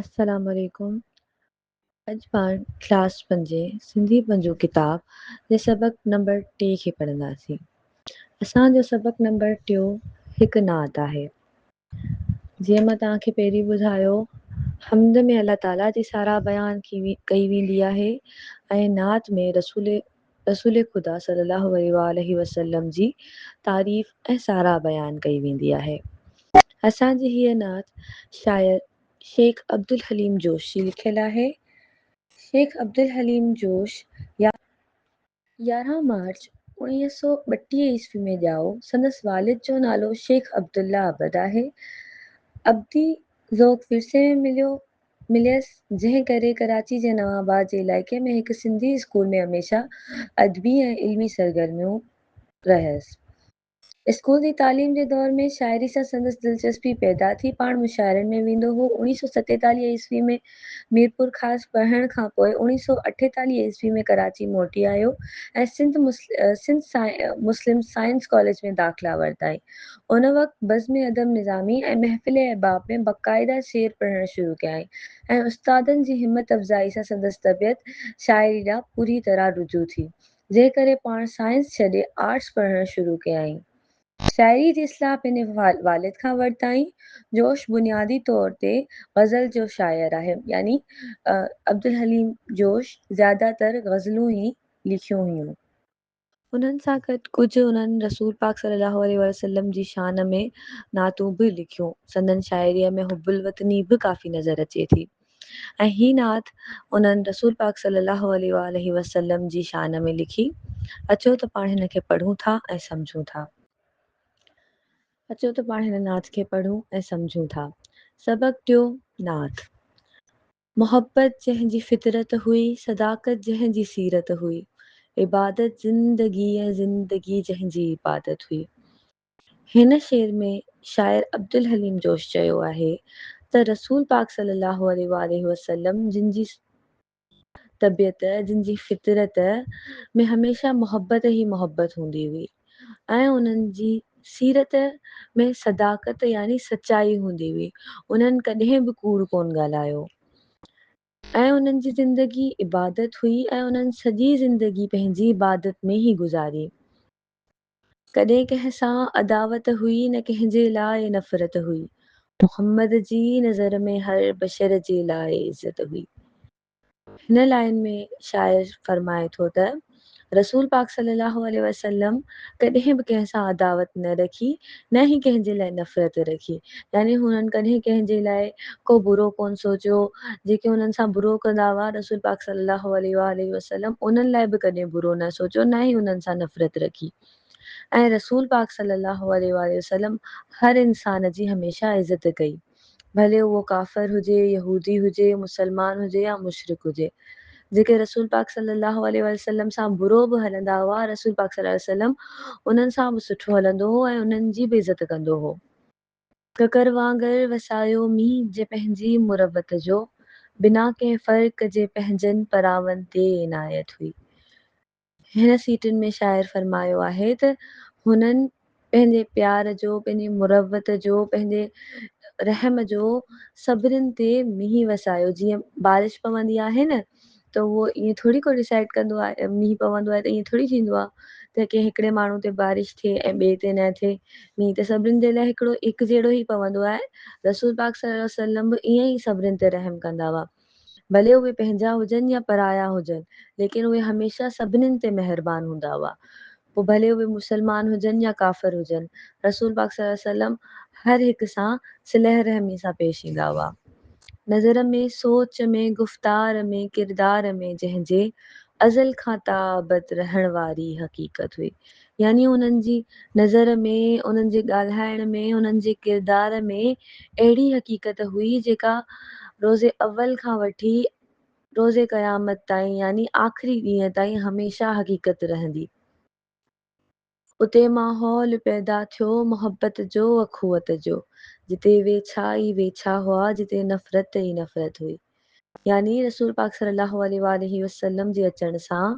السلام عليڪم. اڄ پاڻ ڪلاس پنجين سنڌي پنجون ڪتاب جي سبق نمبر ٽي کي پڙهنداسين. اسان جو سبق نمبر ٽيون هڪ نعت آهي. جيئن مان توهان کي پهرين ٻڌايو، حمد ۾ الله تعاليٰ جي ساراهه بيان ڪئي ويندي آهي ۽ نعت ۾ رسول رسول خدا صلي الله عليه وآله وسلم جي تعريف ۽ ساراهه بيان ڪئي ويندي آهي. اسان جي هيء نعت شاعر شيخ عبدالحليم جوش جي لکيل آهي. شيخ عبدالحليم جوش 11 مارچ 1932 عيسوي ۾ ڄائو. سندس والد جو نالو شيخ عبدالله عبد آهي. عبدي ذوق ورثي ۾ مليو مليس، جنهن ڪري ڪراچي جي نوان آباد جي علائقي ۾ هڪ سنڌي اسڪول ۾ هميشه ادبي ۽ علمي سرگرميون رهيس. اسڪول جي تعليم جي دور ۾ شاعري سان سندس دلچسپي پيدا ٿي. پاڻ مشاعرن ۾ ويندو هو. 1947 عيسوي ۾ ميرپورخاص پڙهڻ کان پوء 1948 عيسوي ۾ ڪراچي موٽي آيو ۽ سنڌ سنڌ مسلم سائنس ڪاليج ۾ داخلا ورتائين. ان وقت بزم ادب نظامي ۽ محفل احباب ۾ باقاعده شعر پڙهڻ شروع ڪيائين ۽ استادن جي همت افزائي سان سندس طبيعت شاعري ڏانهن پوري طرح رجوع ٿي. جنهن ڪري پاڻ سائنس ڇڏي آرٽس پڙهڻ شروع ڪيائين. شاعري جي اصلاح پنهنجي والد کان ورتائين. جوش بنيادي طور تي غزل جو شاعر آهي يعني عبدالحليم جوش زياده تر غزلون ئي لکيون هيون. انهن سان گڏ ڪجهه انهن رسول پاڪ صلي الله عليه وسلم جي شان ۾ نعتون به لکيون. سندن شاعريء ۾ حب الوطني به ڪافي نظر اچي ٿي. ۽ هي نعت انهن رسول پاڪ صلي الله عليه واٰله وسلم جي شان ۾ لکي. اچو ته پاڻ هن کي پڙهون ٿا ۽ سمجهون ٿا. اچو ته پاڻ هن نعت کي پڙهون ۽ سمجهون ٿا. سبق ٽيون، نعت. محبت جنهن جي فطرت هئي، صداقت جنهن جي سيرت هئي، عبادت زندگي ۽ زندگي جنهن جي عبادت هئي. هن شعر ۾ شاعر عبدالحليم جوش چيو آهي ته رسول پاڪ صلي الله عليه واٰله وسلم جن جي طبيعت، جن جي فطرت ۾ هميشه محبت ئي محبت هوندي هئي ۽ انهن جي سيرت ۾ صداقت يعني سچائي هوندي هئي، انهن ڪڏهن به ڪوڙ ڪونه ڳالهايو ۽ انهن جي زندگي عبادت هئي ۽ انهن سڄي زندگي پنهنجي عبادت ۾ ئي گذاري. ڪڏهن ڪنهن سان عداوت هئي نه ڪنهن جي لاء نفرت هئي. محمد جي نظر ۾ هر بشر جي لاء عزت هئي. هن لائين ۾ شاعر فرمائي ٿو ته رسول پاڪ صلي الله عليه وسلم ڪڏهن به ڪنهن سان عداوت نه رکي نه ئي ڪنهن جي لاء نفرت رکي يعني هنن ڪڏهن ڪنهن جي لاء ڪو برو ڪونه سوچيو جيڪي انهن سان برو ڪندا هئا رسول پاڪ صلي الله عليه واٰله وسلم انهن لاء به ڪڏهن برو نه سوچيو نه ئي انهن سان نفرت رکي ۽ رسول پاڪ صلي الله عليه واٰله وسلم هر انسان جي هميشه عزت ڪئي ڀلي اهو ڪافر هجي يهودي هجي مسلمان هجي يا مشرڪ هجي جيڪي رسول پاڪ صلي الله عليه واٰله وسلم سان برو به هلندا هئا رسول پاڪ صلي الله عليه وسلم انهن سان به سٺو هلندو هو ۽ انهن جي به عزت ڪندو هو. ڪڪر وانگر وسايو مينهن جي پنهنجي مروت جو، بنا ڪنهن فرق جي پنهنجن پراون تي عنايت هئي. هن سيٽن ۾ شاعر فرمايو آهي ته هنن پنهنجي پيار جو، پنهنجي مروت جو، پنهنجي رحم جو سڀنين تي مينهن وسايو، جيئن بارش پوندي آهي نه ته اهو ائين ٿوري ڪو ڊسائيڊ ڪندو آهي مينهن پوندو آهي ته ائين ٿوري ٿيندو آهي ته ڪنهن هڪڙي ماڻهو تي بارش ٿئي ۽ ٻئي تي نه ٿئي مينهن ته سڀني جي لاء هڪڙو هڪ جهڙو ئي پوندو آهي رسول پاڪ صلي الله وسلم به ائين ئي سڀني تي رحم ڪندا هئا ڀلي اهي پنهنجا هجن يا پرايا هجن ليڪن اهي هميشه سڀني تي مهربان هوندا هئا پوء ڀلي اهي مسلمان هجن يا ڪافر هجن رسول پاڪ صلي الله وسلم هر هڪ سان صله رحمي سان پيش ايندا هئا نظر ۾، سوچ ۾، گفتار ۾، ڪردار ۾ جنهن جي ازل کان تا ابد رهڻ واري حقيقت هئي. يعني انهن جي نظر ۾، انهن جي ڳالهائڻ ۾، انهن جي ڪردار ۾ اهڙي حقيقت هئي جيڪا روز اول کان وٺي روز قيامت تائين يعني آخري ڏينهن تائين هميشه حقيقت رهندي. اتي ماحول پيدا ٿيو محبت جو اخوت جو، جتي ويڇا ئي ويڇا هئا، جتي نفرت ئي نفرت هئي. يعني رسول پاڪ صلي الله عليه واٰله وسلم جي اچڻ سان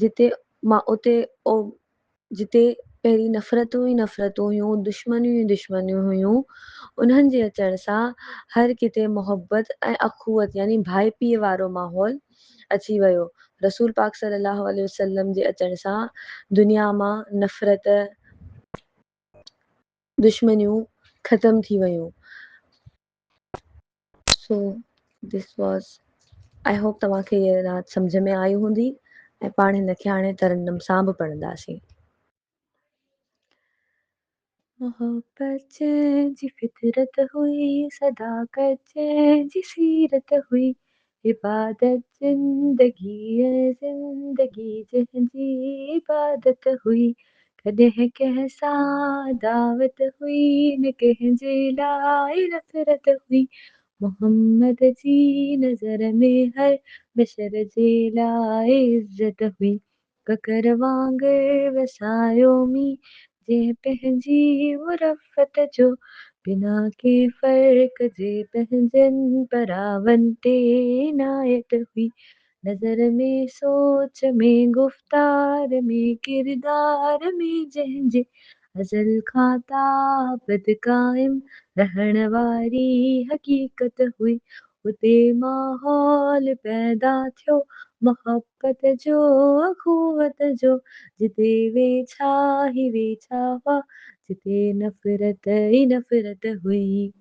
جتي مان اتي جتي پهرين نفرتون ئي نفرتون هيون، دشمنيون ئي دشمنيون هيون، انهن جي اچڻ سان هر ڪٿي محبت ۽ اخوت يعني ڀائپيء وارو ماحول اچي ويو. رسول پاڪ صلي الله عليه وسلم جي اچڻ سان دنيا مان نفرت، دشمنيون ختم ٿي ويون. So this was I hope توهان کي هيء نعت سمجهه ۾ آئي هوندي ۽ پاڻ هن کي هاڻي ترنم سان به پڙهنداسين. محبت جنهن جي فطرت هئي، صداقت جنهن جي سيرت هئي، عبادت زندگي ۽ زندگي جنهن جي عبادت هئي، ڪڏهن ڪنهن سان عداوت هئي، نه ڪنهن جي لاء نفرت هئي، محمد جي نظر ۾ هر بشر جي لاء عزت هئي. ڪڪر وانگر وسايو مينهن جنهن پنهنجي مرفت جو، بنا ڪنهن فرق جي پنهنجن پراون تي عنايت هئي. نظر ۾ سوچ ۾ گفتار ۾ ڪردار ۾ جنهن جي ازل کان تا ابد قائم رهڻ واري حقيقت هئي. اتي ماحول پيدا ٿيو محبت جو اخوت جو، جتي ويڇا ئي ويڇا هئا، جتي نفرت ئي نفرت هئي.